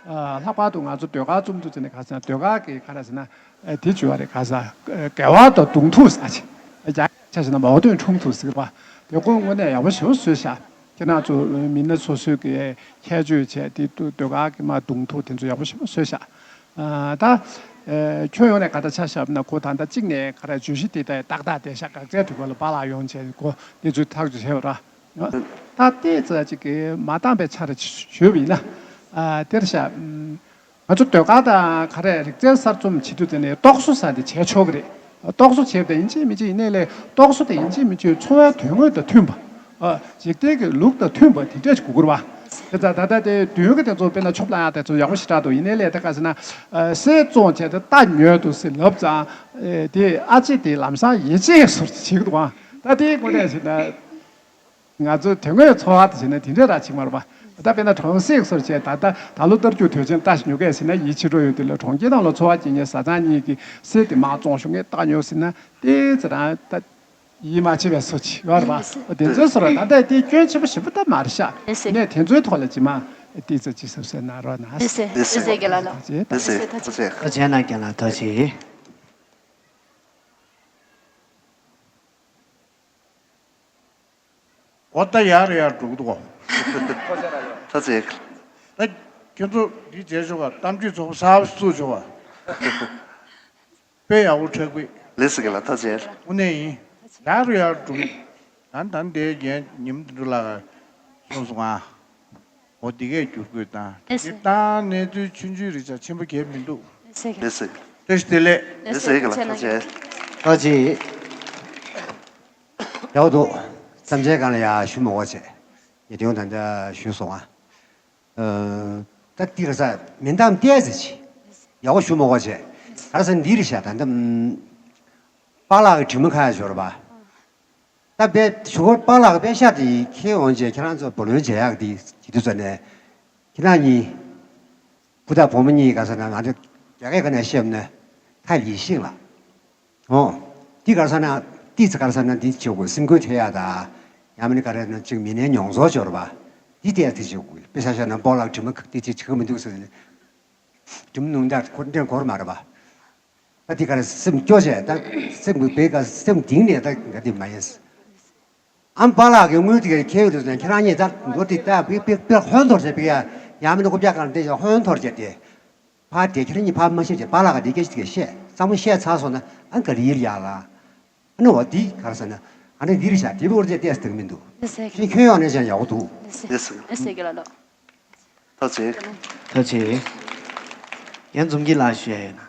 ཨ་ལྷག་པར་དུ་ང་ཚོ་ཟློས་གར་རྩོམ་དུས་ཙམ་ནས་ག་ཟེར་ན་ཟློས་གར་གི་ག་རེ་ཟེར་ན་ཨེ་དེ་བྱུང་བ་རེད། ག་ཟེར་དགེ་བ་དང་གདོང་ཐུག་ཟེར་ཅིག་རྒྱ་ཆ་བཞག་ན་མའོ་ཏུན་ཁྲུང་ཐུག་ཟེར་བ་དེ་ཁོ་དངོས་གནས་ཡག་པོ་ཞེ་པོ་བཟོས་ཤག་ཁྱེད་རང་ཚོ་མི་སྣ་སོ་སོའི་གི་ཁྱད་ཆོས་བྱས་དེ་ཟློས་གར་གི་མ་གདོང་ཐུག་དེ་ཚོ་ཡག་པོ་ཞེ་པོ་བཟོས་ཤག་ཨ་ད་ཨེ་ཁྱོན་ཡོངས་ནས་ག་ད་ཆ་བཞག་ན་ཁོ་ད་ལྟ་གཅིག་ནས་ག་རེ་བརྗོད་གཞི་དེ་ད་ཏག་ཏག་བསྡད་ཤག་འགག་རྩའི་དུས་བབ་ལ་བར་ལ་ཡོང་བྱས་ཁོ་དེ་ཚོའི་ཐག་གཅོད་བྱས་པ་ར། ད་ལྟའི་ཙ་ཅིག་གི་མ་བཏང་པའི་ཆ་རེ་ཞུས་པ་ཡིན་ན། ཨ་དེར་ཤ། ང་ཚོ་ཟློས་གར་དང་ག་རེ་རིག་རྩལ་གསར་རྩོམ་བྱེད་དུས་དེ་ནས་རྟོག་བཟོ་ཟེར་དེ་བྱས་ཆོག་གི་རེད། རྟོག་བཟོ་བྱས་པ་དེ་ཡིན་གཅིག་མིན་གཅིག་ཡིན་ནའི་ལས་རྟོག་བཟོ་དེ་ཡིན་གཅིག་མིན་གཅིག་འཚོ་བའི་དོན་དངོས་དང་མཐུན་པ། ཨ་འཇིག་རྟེན་གྱི་ལུགས་དང་མཐུན་པ་དེ་འདྲས་ཅིག་དགོས་ཀྱི་རེད་པ། དེ་ཙང་ད་ལྟ་དེ་མདུན་གྱི་དེ་ཚོ་དཔེར་ན་ཆོབ་ལ་ཡག་དེ་ཚོ་ཡག་པོ་ཞེ་དྲག་འདུག་ཡིན་ནའི་ལས་དེ་ག་ཟེར་ན། ཨ་གསེར་བཙོང་བྱས་ཏེ་རྟ་ཉོས་འདུག་ཟེར་ལབ་ཙང་། ཨེ་དེ་ཨ་ཅེ་དེ་ལམ་སང་ཡིད་ཆེས་བཟོ་འདྲ་བྱེད་ཀྱི་འདུག་ཨ་ད་དེའི་སྒོ་ནས་ཟེར་ན། ང་ཚོའི་དོན་དངོས་འཚོ་བ་དེ་བྱས་ན་དེ་འདྲ་ར་ཅིག་མ་རེད་པ། ད་དཔེར་ན་གྲོང་གསེབ་སོར་བྱས་ད་ལྟ་ད་ལོ་རྟ་རྒྱུག་དུས་ཆེན་ལྟ་ཞིག་ཉོ་གས་ཟེར་ན་ཡིད་ཆེས་འགྲོ་ཡོད་དེ་ལ་གྲོང་ཁྱེར་ནང་ལ་འཚོ་བ་སྐྱེལ་མཁན་བཟའ་ཚང་གཉིས་ཀྱིས་གསེར་དེ་མར་བཙོང་ཤོག་ངས་རྟ་ཉོ་ཟེར་ན་དེ་ཚེ་རང་ད་ཡིད་མ་ཆེས་པའི་བཟོ་ཅིག་ཡོད་རེད་པ། དེ་ཚོའི་སོར་ད་ལྟ་དེ་སྐྱོན་ཆེན་པོ་ཞེ་པོ་ད་མ་རེད་ཤག་ལགས་སེ། ནས་དེ་ཚོའི་ཐོག་ལ་ཅི་མ་དེ་ཚོ་ཅི་ཟབ་སེ་གནང་རོགས་གནང་། ལགས་སེ། ལགས་སེ་རྒན་ལགས་ལགས། ལགས་སེ། ལགས་སེ། ཐུགས་རྗེ་གནང་རྒན་ལགས་ཐུགས་རྗེ་ཆེ། འོ་ད་ཡར་ཡར་འགྲོ་གི་འདུག་གོ། ཐ་ཚིག་ད་ཁྱོད་ཚོ་འདི་བྱས་ཆོག་ག་གཏམ་རྒྱུད་ཚོགས་པ་གསར་པ་བཙུགས་ཆོག་ག་དཔེ་ཡག་པོ་འཁྲབ་གི། ལགས་སེ་རྒན་ལགས་ཐ་ཚིག་དངོས་གནས་ཡིན། ཡར་ཡར་འགྲོ་གི། ད་ད་འདས་རྒན་ཉིམ་དེ་འདྲ་ལ་གསུངས་སོང་ང་། འོ་འདི་གས་བསྒྱུར་དགོས་དང་། ལགས་སེ། འདི་ལྟར་གནས་ཚུལ་ཆུང་ཆུང་རིགས་ཆ་ཆེན་པོ་གས་མི་འདུག་ལགས་སེ། ལགས་སེ། བཀྲ་ཤིས་བདེ་ལེགས། ལགས་སེ་རྒན་ལགས་ཐུགས་རྗེ་ཆེ། ཐུགས་རྗེ་ཆེ། ཡག་པོ་འདུག་བརྩམས་ཆོས་སྒང་ལ་ཡ་ཞུ་མ་དགོས་བྱས། ངས་དེ་ཡང་ད་ལྟ་ཞུས་སོང་ང་། ཨ། ད་འདི་ག་ས་མིན་ཏམ་ཏེ་ཟེར་ཅི། ཡག་པོ་ཞུ་མ་དགོས་བྱས། ག་རེ་ཟེར་འདི་རེད་ཤག་ད་ལྟ། པཱ་ལགས་ཀྱི་དྲི་མ་ཁ་ཡ་འབྱོར་བ། ད་དཔེ་ཞུ་སྐོར་པཱ་ལགས་ཀྱི་དཔེ་ཤག་དེ་ཁྱེད་འོང་བྱས་ཁྱེད་རང་ཚོ་བུ་ལོན་བྱེད་ཡག་དེ་བྱེད་དུས་ཚོད་ནས། ཁྱེད་རང་གཉིས། བུ་དང་བུ་མོ་གཉིས་ག་ས་ན་ང་ཚོ་རྒྱ་སྐད་ག་ནས་བཤད་ན་ཐ་ལི་ཤིང་ལ། ཨོ། འདི་ག་ས་ན་ཏི་ཙི་ག་ས་ན་འདི་བྱེད་དགོས་སེམས་འགུལ་ཐེབས་ཡག་དང་། ཡང་མིན་ག་རེ་ན་ཅིག་མི་སྣའི་མྱོང་ཚོར་འབྱོར་བ། འདི་ལྟས་དེ་བྱེད་དགོས་དཔེ་ཆ་བཞག་ན་པཱ་ལགས་དྲི་མ་ཁ་དེ་ཅིག་བྱེད་ཀྱི་མི་འདུག་ཟེར་ནས། དྲི་མ་ནུང་ད་ཁོ་འདྲེན་འཁོར་མ་རེད་པ། ད་འདི་ག་རེ་སེམས་སྐྱོ་བྱས་ད་སེམས་ཀྱི་བེ་ག་སེམས་གཏིང་ནས་ད་ག་དེ་མ་ཡིན། ཨམ་པཱ་ལགས་ཀྱི་དངུལ་དེ་ག་ཁྱེར་ཡོད་དུས་ཙང་ཁྱེད་རང་གཉིས་ད་མགོ་དེ་ད་བེ་བེ་བེ་ཧོན་ཐོར་བྱས་བེ་ཡ་ཡང་མིན་ན་རྐུབ་བཀྱག་གང་དེ་ཡ་ཧོན་ཐོར་བྱས་ཏེ། ཕར་དེ་ཁྱེད་རང་གཉིས་ཕར་མ་བཤད་ཅེས་པཱ་ལགས་ཀྱིས་དེ་སྐད་ཅིག་བཤད་གཙང་མོ་བཤད་ཚར་སོང་ན་ཨ་ག་རེ་ཡིན་ཡ་ལ། ཨ་ནི་འོ་འདི་ག་རེ་ཟེར་ན་ཨ་ནི་འདི་རེད་ཤག་དེ་བོར་ཅེས་ཏེས་དེ་མི་འདུག་ཨེ་ཟེར་གི། ཁྱེད་ཁྱོད་ཡོང་ནས་ཀྱང་ཡག་པོ་འདུག་ཨེ་ཟེར་གི། ཨེ་ཟེར་གི་ལ་ལོ། ཐུགས་རྗེ་ཆེ། ཐུགས་རྗེ་ཆེ། ཡང་འཛོམས་སྐྱིད་ལགས་ཞུ་ཡ་ཡོད་ན།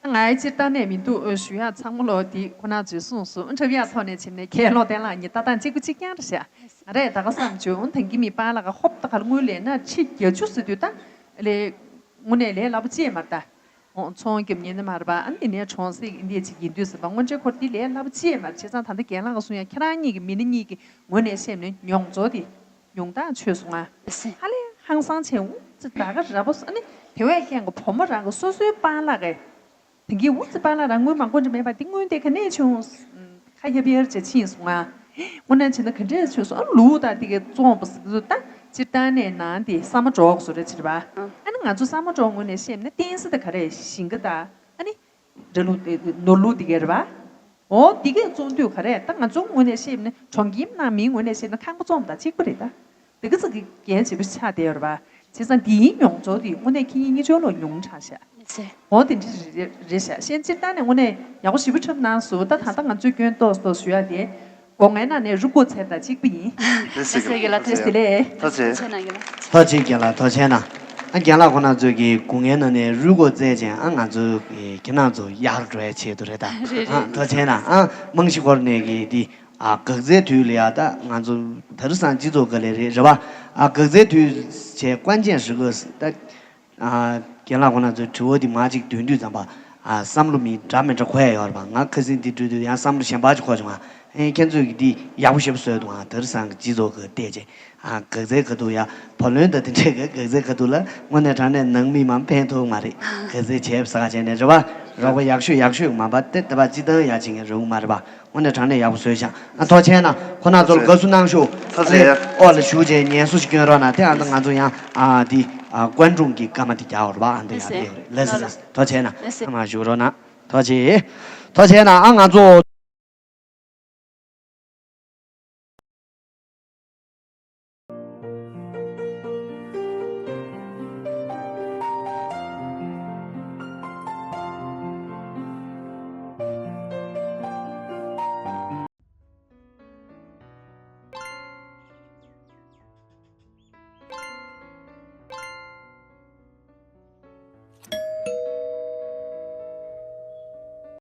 ང་ཡི་སྤྱིར་བཏང་ནས་མི་འདུག་ཨོ་ཞུ་ཡག་ཚང་མ་ལོ་དེ་ཁོ་ན་ཚོས་གསུངས་སོང་། འཁྲབ་ཡག་ཐོག་ནས་བྱས་ནས་གྱེན་ལོག་བསྟན་ལག་གཉིས་ལྟ་སྟངས་གཅིག་པ་གཅིག་རྐྱང་རེད་ཤག་ང་རས་ད་ག་བསམ་བྱུང་། ད་གིན་མི་པཱ་ལགས་ཧོབ་ད་གར་དངུལ་ལེན་ན་ཁྲི་བརྒྱད་ཅུ་ཟེར་དུས་ད་ལས་དངོས་གནས་ལས་སླ་པོ་ཅིག་མ་རེད་ད། ཚོང་རྒྱབ་ཉེན་ནི་མ་རེད་པ། ཨ་ནི་ནས་གྲོང་གསེབ་འདི་ཅིག་ཡིན་དུས་ཟེར་བ་དངོས་འབྲེལ་འཁོར་འདི་ལས་སླ་པོ་ཅིག་མ་རེད། བྱས་ཙང་ད་ལྟ་རྒན་ལགས་ཀྱིས་གསུང་ཡག་ཁྱེད་རང་གཉིས་ཀྱི་མི་སྣ་གཉིས་ཀྱི་ངོས་ནས་བཤད་ནས་མྱོང་ཚོར་དེ་ཉུང་མཐའ་ཆོད་སོང་ང་། ཧ་ལས་ཧང་སང་བྱས་འུ་ཙི་ད་ག་ར་པོ་ཨ་ནི་དེ་བས་ཁྱེད་ཀྱི་བུ་མོ་རང་གི་སོ་སོའི་པཱ་ལགས་ཀྱི་དེང་གི་འུ་ཙི་པཱ་ལགས་རང་དངུལ་མང་པོ་འདྲ་མེད་པ་འདི་དངུལ་དེ་ག་ནས་བྱུང་། ཁ་ཡབ་ཡར་བྱས་ཕྱིན་སོང་ང་། དངོས་གནས་བྱས་ན་ག་འདྲས་བྱུང་སོང་། ཨ་ལུག་དང་དེ་གའི་བཙོང་པ་ཟིག་ད་སྤྱིར་བཏང་ནས་ནང་དེ་ས་མ་འབྲོག་སོ་རེད་བྱེད་པ། ཨ་ནི་ང་ཚོ་ས་མ་འབྲོག་ངོས་ནས་བཤད་ན་ཏིང་སི་ད་ག་རེ་ཞིང་ཁ་ད་ཨ་ནི་འབྲས་ལུག་དེ་ནོར་ལུག་དེ་གའི་རེད་པ། འོ་དེ་གའི་བཙོང་དུས་ག་རེ་ད་ང་ཚོ་ངོས་ནས་བཤད་ན་གྲོང་ཁྱིམ་ནང་མིའི་ངོས་ནས་བཤད་ན་ཁང་པ་བཙོང་པ་དང་གཅིག་པ་རེད་ད། དེ་ག་ཙི་གི་རྒྱན་བྱེད་པོ་ཆགས་བསྡད་ཡོད་རེད་པ། བྱས་ཙང་དེའི་མྱོང་ཚོར་དེ་དངོས་གནས་ཁྱེད་གཉིས་ཆོ་ལོ་ཉུང་དྲགས་ཤག་འོ་དེ་འདྲ་རེད་ཤག་ཤན་སྤྱིར་བཏང་ནས་དངོས་གནས་ཡག་པོ་ཞེ་པོ་འཁྲབ་གནང་སོང་། ད་ད་ལྟ་ང་ཚོས་སྐྱོན་ཏོག་ཏོག་ཞུ་ཡ་དེ་སྒོ་ངའི་ནང་ནས་རུ་སྒོ་ཚེར་དང་གཅིག་པ་ཡིན། ཐུགས་རྗེ་ཆེ་ལགས། ཐུགས་རྗེ་ཆེ། ལགས། ཐུགས་རྗེ་ཆེ་གནང་གི་ལགས། ཐུགས་རྗེ་ཆེ་རྒན་ལགས། ཐུགས་རྗེ་ཆེ་གནང་། ཨ་རྒན་ལགས་ཁོང་རྣམ་ཚོས་ཀྱི་སྒོ་ངའི་ནང་ནས་རུ་སྒོ་བཙལ་བྱས་ཨ་ང་ཚོ་ཁྱེད་རྣམ་ཚོ་ཡག་འགྲོ་ཡ་ཆེད་དུ་རེད་ད། རེད་རེད། ཨ་ཐུགས་རྗེ་ཆེ་གནང་། ཨ་རྨང་གཞི་སྐོར་ནས་ཀྱི་འདི་ཨ་འགག་རྩའི་དུས་ལ་ཡ་ད་ང་ཚོ་ད་རུ་སང་སྤྱི་ཚོགས་ག་ལེ་རེད་རེད་པ། ཨ་འགག་རྩའི་དུས་བྱས་ཀོན་ཅན་ཧྲི་གོ་ད། ཨ་རྒན་ལགས་ཁོང་རྣམ་ཚོའི་དྲི་བ་འདི་མ་གཅིག་འདོན་དུས་ཙམ་པ། ཨ་བསམ་བློ་མི་འདྲ་མི་འདྲ་འཁོར་ཡ་ཡོད་རེད་པ། ང་ཁ་སང་འདི་འགྲོ་དུས་ཡང་བསམ་བློ་གཞན་པ་ཅིག་འཁོར་བྱུང་ང་། ཨེ་ཁྱེད་ཚོས་ཀྱི་འདི་ཡག་པོ་ཞེ་པོ་བཟོས་འདུག་ཨ་ད་རུ་སང་གི་སྤྱི་ཚོགས་ཀྱི་བལྟས་རྗེས་ཨ་འགག་རྩའི་ཁ་ཐུག་ཡ་བུ་ལོན་དང་དེ་འདྲས་ཀྱི་འགག་རྩའི་ཁ་ཐུག་ལ་དངོས་གནས་དྲང་གནས་ནང་མི་མང་ཕན་ཐོགས་མ་རེད། འགག་རྩའི་བྱས་ས་ཆ་ནས་རེད་པ། རོགས་པ་ཡག་ཤོས་ཡག་ཤོས་མ་པ་དེ་ལྟ་བ་སྤྱི་བཏང་ཡག་བྱེད་མཁན་རེད་འོང་མ་རེད་པ། དངོས་གནས་དྲང་གནས་ཡག་པོ་བཟོས་ཤག་ཨ་ཐུགས་རྗེ་ཆེ་གནང་། ཁོང་རྣམ་ཚོ་ལ་དགའ་བསུ་གནང་ཤོག་ཨ་ནི་ཨོ་ལ་བཞུགས་བྱས་ངལ་གསོ་ཞིག་སྐྱོན་རོགས་གནང་། དེ་ཨ་ད་ང་ཚོ་ཡང་ཨ་འདི་ཨ་ཀོན་ཀྲུང་གི་སྐར་མ་དེ་རྒྱག་འོར་བ་ཨ་འདི་ཡང་དེ་ཡོད་རེད། ལགས་སོ་ལགས་སོ། ཐུགས་རྗེ་ཆེ་གནང་། ཨ་མ་བཞུགས་རོགས་གནང་། ཐུགས་རྗེ་ཆེ། ཐུགས་རྗེ་ཆེ་གནང་། ཨ་ང་ཚོ།